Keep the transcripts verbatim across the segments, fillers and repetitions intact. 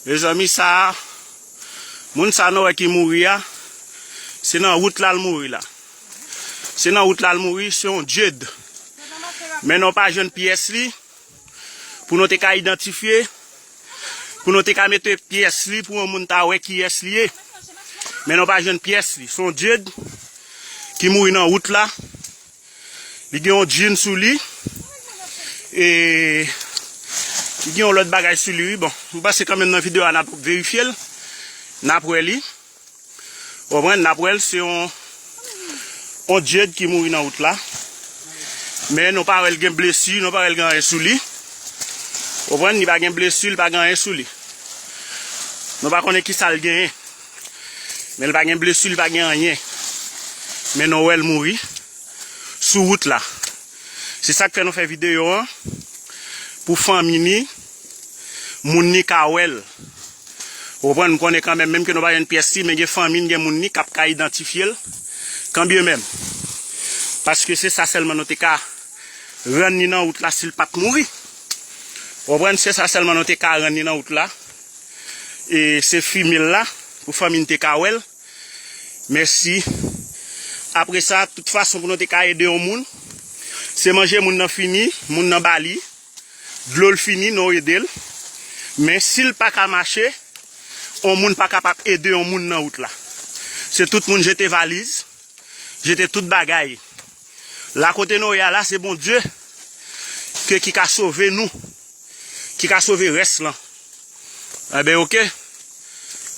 Mezanmi, sa a, moun sa nou wè ki mouri a, se nan wout la l mouri la. Se nan wout la l mouri, se yon djed. Men nou pa jwenn pyès li, pou nou te ka idantifye, pou nou te ka mete pyès li, pou yon moun ta wè kiyès li ye. Men nou pa jwenn pyès li. Se yon djed ki mouri nan wout la. Li gen yon djin sou li. E li gen yon lòt bagay sou li, wi. Bon, m panse kanmenm nan videyo a n ap verifye l. N ap wè li. Ou konprann? N ap wè l, se yon, yon djed ki mouri nan wout la. Men nou pa wè l gen blesi, nou pa wè l gen anyen sou li. Ou konprann? Li pa gen blesi, li pa gen anyen sou li. Nou pa konnen ki sa l genyen. Men li pa gen blesi, li pa gen anyen. Men nou wè l mouri sou wout la. Se sa k fè nou fè videyo an, pou fanmi ni, moun ni ka wè l. Ou konprann, m konnen kanmenm, menm ke nou pa jwenn pyès li, men gen fanmi n, gen moun ni k ap ka idantifye l, kanbyenmenm. Paske se sa sèlman nou te ka rann ni nan wout la si l pa t mouri. Ou konprann, se sa sèlman nou te ka rann ni nan wout la. E se fimye l la, pou fanmi n te ka wè l. Mèsi. Apre sa, tout fason pou nou te ka ede yon moun, se manje moun nan fini, moun nan ba li, dlo l fini, nou ede l. Men si l pa ka mache, yon moun pa kapab ede yon moun nan wout la. Se tout moun jete valiz, jete tout bagay. La kote nou ye a la, se Bondye ke ki ka sove nou, ki ka sove rès lan. Enben, oke.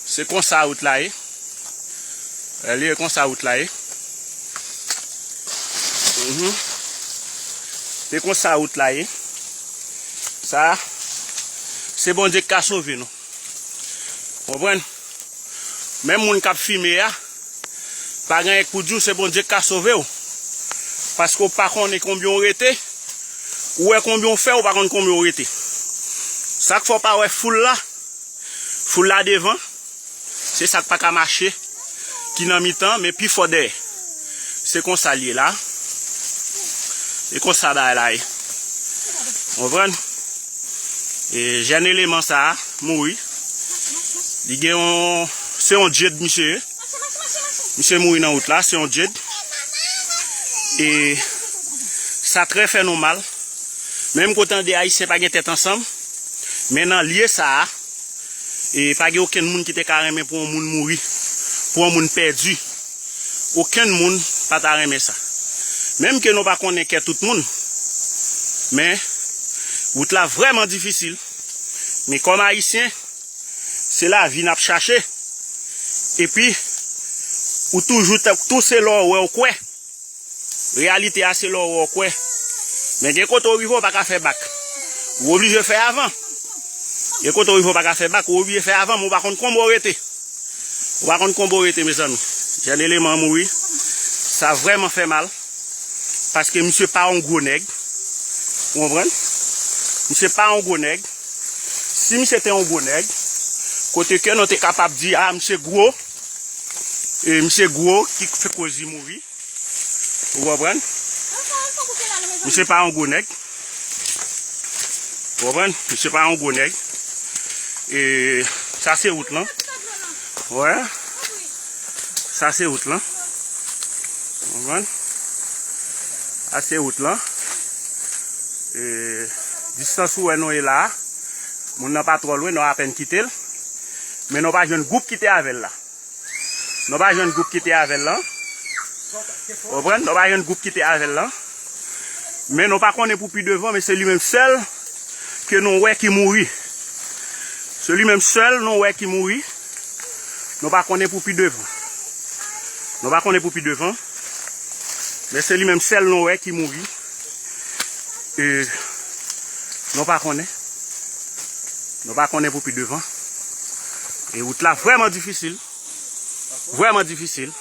Se konsa wout la ye. Li ye konsa wout la ye. Mhm. Se konsa wout la ye. Sa, se Bondye ki ka sove nou. Konprann? Menm moun k ap fimen a, pa gen anyen k pou di w, se Bondye k ka sove w. Paske w pa konnen konbyen w rete. Ou wè konbyen w fè, ou pa konn konbyen w rete. Sa k fè w pa wè foul la, foul la devan, se sa k pa ka mache, ki nan mitan, men pi fò dèyè. Se konsa l ye la. Se konsa bagay la ye. Konprann? E jèn eleman sa a mouri. Li gen yon, se yon djed misye ye. Misye mouri nan wout la, se yon djed. E sa trè fè nou mal. Menm kote an de Ayisyen pa gen tèt ansanm, men nan lye sa a, e pa gen okenn moun ki te ka renmen pou yon moun mouri, pou yon moun pèdi. Okenn moun pa ta renmen sa. Menm ke nou pa konnen kè tout moun, men wout la vrèman difisil. Men kòm Ayisyen, se lavi n ap chache. Epi, ou toujou t-, tou se lè w wè w kwè. Reyalite a se lè w wè w kwè. Men gen kote w rive w pa ka fè bak. Ou oblije fè avan. Gen kote w rive w pa ka fè bak, ou oblije fè avan, men w pa konn konbyen w rete. Ou pa konn konbyen w rete, mezanmi. Jèn eleman an mouri. Sa vrèman fè mal. Paske misye pa yon gwo nèg. Ou konprann? Misye pa yon gwo nèg. Si misye te yon gwo nèg, kote ke nou te kapab di, a, misye gwo, e misye gwo ki fè koz li mouri. Ou konprann? Misye pa yon gwo nèg. Ou konprann? Misye pa yon gwo nèg. E sa se wout lan. Wè. Sa se wout lan. Ou konprann? Sa se wout lan. E distans ou wè nou ye la a, moun nan pa twò lwen, nou apèn kite l. Men nou pa jwenn gwoup ki te avè l la. Nou pa jwenn gwoup ki te avè l lan. Ou konprann? Nou pa jwenn gwoup ki te avè l lan. Men nou pa konnen pou pi devan, men se li menm sèl ke nou wè ki mouri. Se li menm sèl nou wè ki mouri. Nou pa konnen pou pi devan. Nou pa konnen pou pi devan. Men se li menm sèl nou wè ki mouri. E nou pa konnen. Nou pa konnen pou pi devan. E wout la vrèman difisil. Vrèman difisil.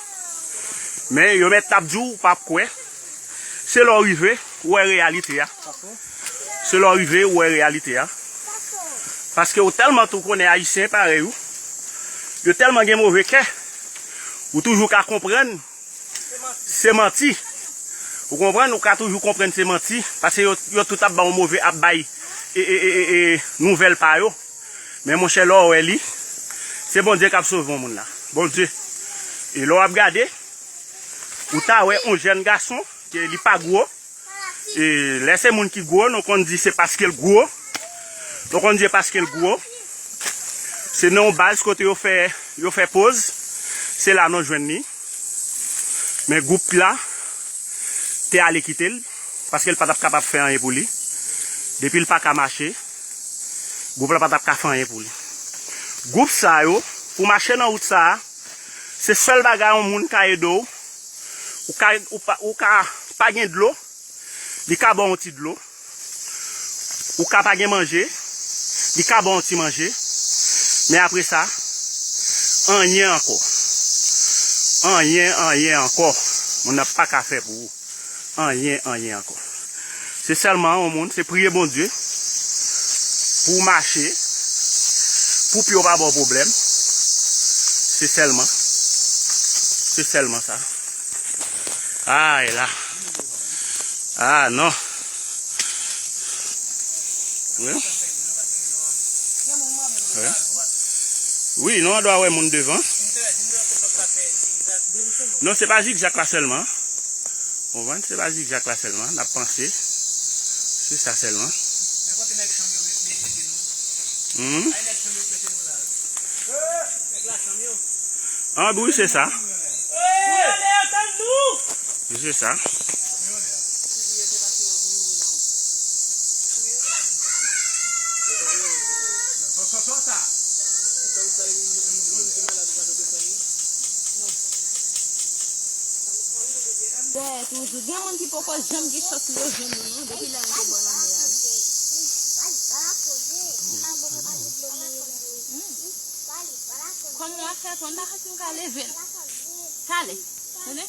Men yo mèt t ap di w, w p ap kwè. Se lè w rive, w wè reyalite a. Se lè w rive, w wè reyalite a. Paske ou tèlman tou konnen Ayisyen parèy ou. Yo tèlman gen move kè. Ou toujou ka konprann se manti. Ou konprann? Ou ka toujou konprann se manti. Paske yo, yo tout ap ba w move, ap bay e, e, e, e, e, nouvèl pa yo. Men monchè, lè w wè li, se Bondye k ap sove yon moun la. Bondye. E lè w ap gade, ou ta wè yon jèn gason, ke li pa gwo. E lè se moun ki gwo, nou konn di se paske l gwo. Nou konn di se paske l gwo. Se nan yon baz kote yo fè, yo fè poz. Se la nou jwenn li. Men gwoup la te ale kite l, paske l pa t ap kapab fè anyen pou li. Depi l pa ka mache, gwoup la pa t ap ka fè anyen pou li. Gwoup sa yo, pou mache nan wout sa a, se sèl bagay yon moun ka ede w. Ou ka, ou pa, ou ka pa gen dlo, li ka ba w yon ti dlo. Ou ka pa gen manje, li ka ba w yon ti manje. Men apre sa, anyen ankò. Anyen, anyen ankò. Moun nan pa ka fè pou ou. Anyen, anyen ankò. Se sèlman yon moun, se priye Bondye pou w mache, pou pye w pa ba w pwoblèm. Se sèlman, se sèlman sa. Ay la. Ah non. Wi. Wi. Wi, nou an dwa wè moun devan. Non, se pa zigzag la sèlman. Ou konprann? Se pa zigzag la sèlman. N ap panse. Se sa sèlman. Mhm. Ah, wi, se sa. Se sa. Wè, toujou. Gen moun ki poko janm gen chans pou yo jwenn nou, non, depi lè nou te bò lanmè a, wi. Kòm w ap fè, kòm pa si w ka leve l. Talè. Tande?